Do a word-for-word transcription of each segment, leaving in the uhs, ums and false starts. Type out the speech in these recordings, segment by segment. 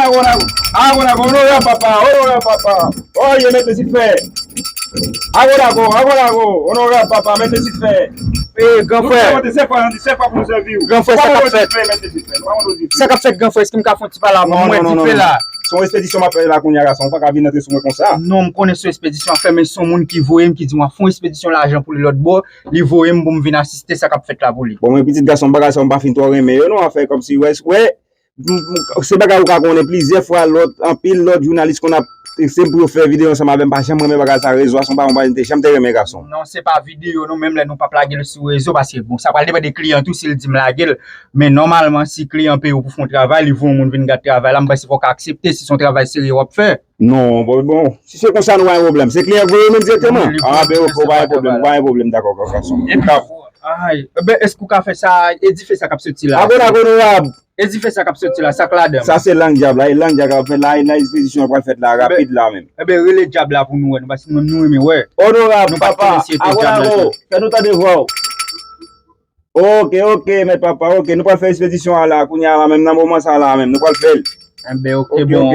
Agonago, Agonago, onorab papa, onorab papa. Oye, mete sifè. Agonago, Agonago, onorab papa, mete sifè. E, gran frè. Gran frè, sa k ap fèt? Sa k ap fèt, gran frè? Èske m ka fè yon ti pale avè w? Mwen, dife la. Se yon espedisyon m ap fè la kounye a, gason. Ou pa ka vin antre sou mwen konsa. Non, m konnen se yon espedisyon w ap fè, men se yon moun ki voye m, ki di m w ap fè yon espedisyon lajan pou li lòt bò. Li voye m pou m vin asiste sa k ap fèt la pou li. Bon, mwen, pitit gason, bagay sa, m pa fin twò renmen yo, non, afè kòmsi, wè, wè, m, m, se bagay ou ka konnen plizyè fwa, lòt, anpil lòt jounalis konn ap eseye pou yo fè videyo ansanm avè m, pa janm renmen bagay sa, rezo a se yon bagay mwen pa te janm te renmen, gason. Non, se pa videyo, non, menm lè nou p ap lage l sou rezo, paske, bon, sa pral depann de kliyan tou, si l di m lage l. Men nòmalman, si kliyan peye w pou fè yon travay, li voye yon moun vin gad travay la, m panse fò w ka aksepte si se yon travay serye w ap fè. Non, bon, bon, si se konsa, nou pa gen pwoblèm. Se kliyan k voye w menm dirèkteman? Wi, li voye m pou fè yon travay la. Ah, ben, ok, ou pa gen pwoblèm, ou pa gen pwoblèm, dakò, gason. Epi, ay, e dife sa k ap soti la. Agonago, onorab. E dife sa k ap soti la, sa k ladan l? Sa se lang dyab la, e lang dyab la, fè la, e la, espedisyon an pral fèt la, rapid la menm. Enben, rele dyab la pou nou wè, nou, paske nou menm nou renmen wè. Onorab, papa, Agonago, fè nou tande vwa w. Ok, ok, mèt papa, ok, nou pral fè espedisyon an la, kounye a la menm, nan moman sa la menm, nou pral fè l. Enben, ok, bon,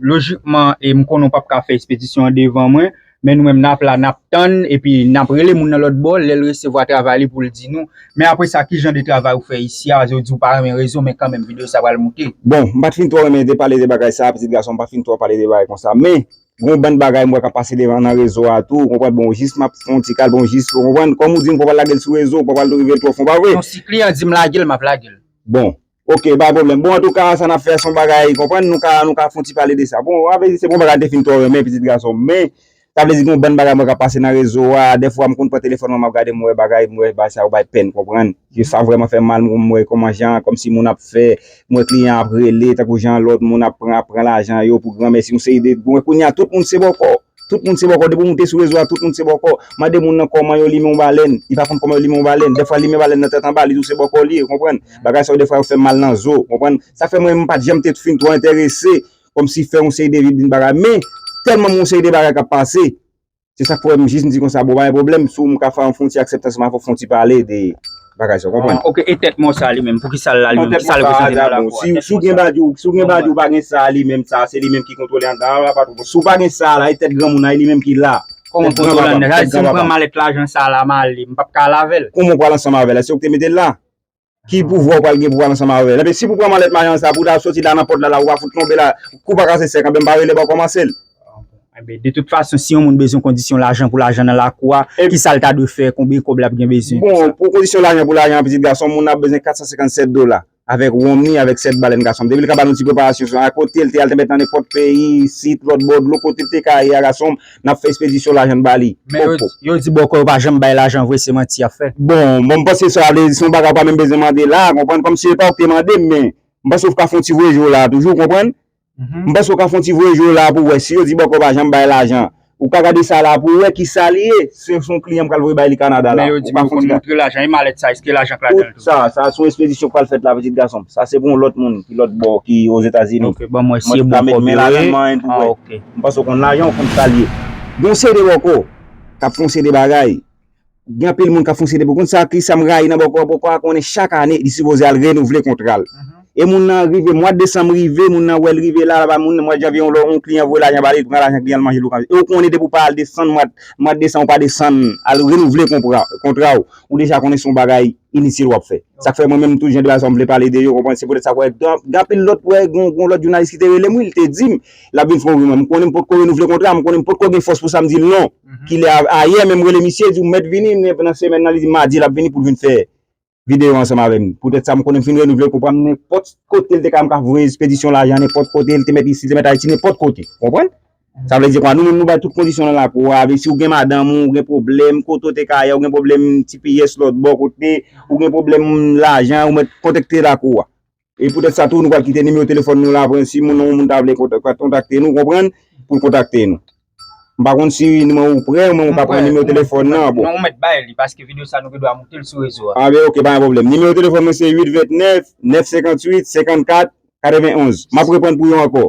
lojikman, e m konnen w p ap ka fè espedisyon an devan mwen, men nou menm n ap la, n ap tann, epi n ap rele moun nan lòt bò, lè l resevwa travay li pou l di nou. Men apre sa, ki jan de travay ou fè isi a? Paske w di w pa renmen rezo, men kanmenm, videyo sa pral moute. Bon, m pa t fin twò renmen de pale de bagay sa, pitit gason, m pa fin twò pale de bagay konsa, men, gon bann bagay m wè k ap pase devan nan rezo a tou, ou konprann, bon, jis m ap fè yon ti kal, bon, jis, ou konprann, kòm ou di m, ou pa pral lage l sou rezo, ou pa pral rive l twò fon, pa vre? Non, si kliyan di m lage l, m ap lage l. Bon, ok, pa pwoblèm. Bon, antouka, sa n ap fè, se yon bagay, konprann, nou ka, nou ka fè yon ti pale de sa. Bon, avè di, se bon bagay, m te fin twò renmen, pitit gason, men, sa vle di, gon bann bagay m wè k ap pase nan rezo a, dèfwa, m konn pran telefòn mwen, m ap gade, m wè bagay, m wè bagay sa yo bay pèn, konprann. Yo sa vrèman fè m mal, m wè kòman jan, kòmsi moun ap fè, m wè kliyan ap rele, tankou jan lòt moun ap pran, ap pran lajan yo pou granmèsi, yon seri de, bon, kounye a, tout moun se bòkò. Tout moun se bòkò, depi w moute sou rezo a, tout moun se bòkò. Mande moun nan kòman yo limen yon balèn, li pa konn kòman yo limen yon balèn. Dèfwa, limen balèn nan tèt anba, li tou se bòkò li ye, ou konprann? Bagay sa yo, dèfwa, yo fè m mal nan zo, ou konprann? Sa fè mwen, m pa t janm te fin twò enterese, kòmsi fè yon seri de vin bagay. Men, tèlman m yon seri de bagay k ap pase, se sa k fè m jis m di konsa, bon, pa gen pwoblèm, si w ka fè yon, fè yon ti aksepte ansanm avè w, fè yon ti pale de bagay sa, w konprann? Ah, ok, e tèt mò sa li menm, poukisa l la li menm, kisa l reprezante nan lakou a? Si w gen badi, si w gen badi, ou pa gen sa li menm, sa se li menm ki kontwole anndan an, patwon. Si w pa gen sa la, e tèt granmoun nan, e li menm ki la. Kòman kontwole anndan? Sa vle di si m pran malèt lajan sa la, m ale, m p ap ka al avè l? Kòman w pral ansanm avè l? Èske w te mete l la? Ki pouvwa w pral gen pou w al ansanm avè l? Enben, si pou pran malèt lajan sa, pou w ta soti la nan pòt la, la, ou pa fout tonbe la, kou pa kase sèk, enben, m pa rele bò kòmanse l. Enben, de tout fason, si yon moun bezwen kondisyon lajan pou lajan nan lakou a, kisa l ta dwe fè, konbyen kòb l ap gen bezwen pou sa? Bon, pou kondisyon lajan pou lajan an, pitit gason, moun nan ap bezwen kat san senkann sèt dola, avèk wonm li, avèk sèt balèn, gason. Depi l ka ba nou ti preparasyon sa, kote l te al, te mèt nan nenpòt peyi, isit, lòt bò dlo, kote l te ka ye a, gason, n ap fè espedisyon lajan n ba li. Men yo, yo di bòkò yo pa janm bay lajan vre, se manti y ap fè. Bon, bon, m panse sa vle di se yon bagay w pa menm bezwen mande la, konprann, kòmsi se pa ou ki te mande m, men m panse w ka fè yon ti voye je w la toujou, konprann? M panse w ka fè yon ti voye je w la pou w wè si yo di bòkò pa janm bay lajan. Ou ka gade sa la pou w wè kisa li ye. Se, se yon kliyan m pral voye bay li Kanada la. Men yo di m yo konn montre lajan, e malèt sa, èske lajan k ladan l tou? Tout sa, sa se yon espedisyon k pral fèt la, pitit gason m. Sa se pou yon lòt moun ki lòt bò, ki Ozetazini. Ok, ban m wè si e bòkò m ye. Mwen ka met men ladan m anyen tou, wè. Ah, ok. M panse w konn lajan, w konn sa l ye. Gen yon seri de bòkò k ap fè yon seri de bagay. Gen anpil moun k ap fè yon seri de, ou konn sa, kisa m rayi nan bòkò, bòkò a konnen chak ane, li sipoze al renouvle kontra l. E moun nan rive, mwa desanm rive, moun nan wè l rive la, la ba moun nan mwa janvye, yon lò, yon kliyan voye lajan ba li, li pran lajan kliyan l manje l ou konn. E ou konnen depi w pa al desann mwa, mwa desanm, ou pa desann, al renouvle konpra, kontra w, ou deja konnen se yon bagay initil w ap fè. Sa k fè mwen menm tout jan de bagay sa m vle pale de yo, konprann, se poutèt sa w wè, gen, gen anpil lòt, wè, gen, gen lòt jounalis ki te rele m, wi, li te di m, l ap vin fè yon reunion. M konnen m potko renouvle kontra, m konnen m potko gen fòs pou sa m di l non. Kilè a, ayè menm rele misye, di w mèt vini, men nan semèn nan, li di m madi l ap vini pou l vin fè videyo ansanm avè m. Poutèt sa, m konnen m fin renouvle kontra m nenpòt kote l te ka, m ka voye espedisyon lajan nenpòt kote, l te mèt isit, li te mèt Ayiti, nenpòt kote. Konprann? Sa vle di kwa, nou menm nou bay tout kondisyon nan lakou a, avèk si ou gen madanm ou, ou gen pwoblèm, kote w te ka ye, ou gen pwoblèm T P S lòt bò kote, ou gen pwoblèm lajan, ou mèt kontakte lakou a. E poutèt sa tou, nou pral kite nimewo telefòn nou la, pou si moun, yon moun ta vle kontak-, kontakte nou, konprann, pou l kontakte nou. M pa konn si nimewo ou prè, men ou ka pran nimewo telefòn nan, bon. Non, ou mèt bay li, paske videyo sa nou gen dwa moute l sou rezo a. Ah, ben, ok, pa gen pwoblèm. Nimewo telefòn mwen se uit vennèf, nèf senkantuit, senkannkat, katrevenonz. M ap reprann pou yo ankò.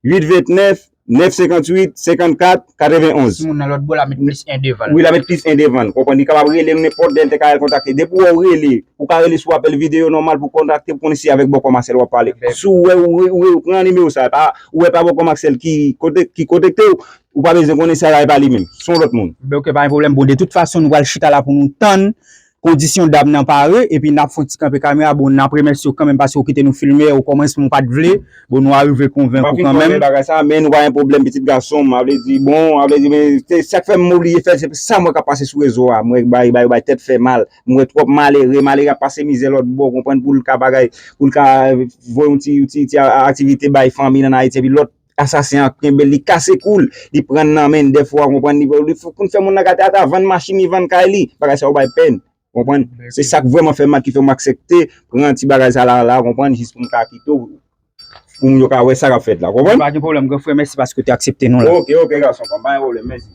Uit vennèf, nèf senkanntuit senkannkat katrevenonz. Si moun nan lòt bò la met plis en devan l. Wi, l ap met plis en devan l. Konprann? Li kapab rele nou nenpòt lè, l te ka al kontakte. Depi w rele, ou ka rele sou apèl videyo nòmal pou kontakte, pou konnen si avèk Bòkò Maksèl w ap pale. Si w wè, ou, ou, ou pran nimewo sa, pa, ou wè pa Bòkò Maksèl ki konte-, ki kontakte w, ou pa bezwen konnen sa, e pa li menm. Se yon lòt moun. Ben, ok, pa gen pwoblèm. Bon, de tout fason, nou pral chita la pou nou tann kondisyon dam nan pare, epi n ap fè yon ti kanpe kamera. Bon, n ap remèsye w kanmenm paske w kite nou filme o kòmansman, w pa t vle. Bon, nou arive konvenk ou kanmenm. Bagay sa, men nou pa gen pwoblèm, pitit gason m, a vle di, bon, a vle di, men, se sa k fè m oblije fè, se sa m wè k ap pase sou rezo a, m wè bay, bay, bay tèt fè mal, m wè twòp malere, malere ap pase mizè lòt bò, konprann, pou l ka bagay, pou l ka voye yon ti, ti, ti a-, aktivite bay fanmi l ann Ayiti, epi lòt asasen an kenbe l, li kase kou l, li pran nan men l dèfwa, konprann, li, li pou l fè moun nan gate ata, vann machin, li vann kay li, bagay sa yo bay pèn. Konprann? Se sa k vrèman fè m mal ki fè m aksepte pran ti bagay sa la, la, konprann? Jis pou m ka kite w, pou moun yo ka wè sa k ap fèt la, konprann? Pa gen pwoblèm, gran frè, mèsi paske w te aksepte nou la. Ok, ok, gason pa m, pa gen pwoblèm, mèsi.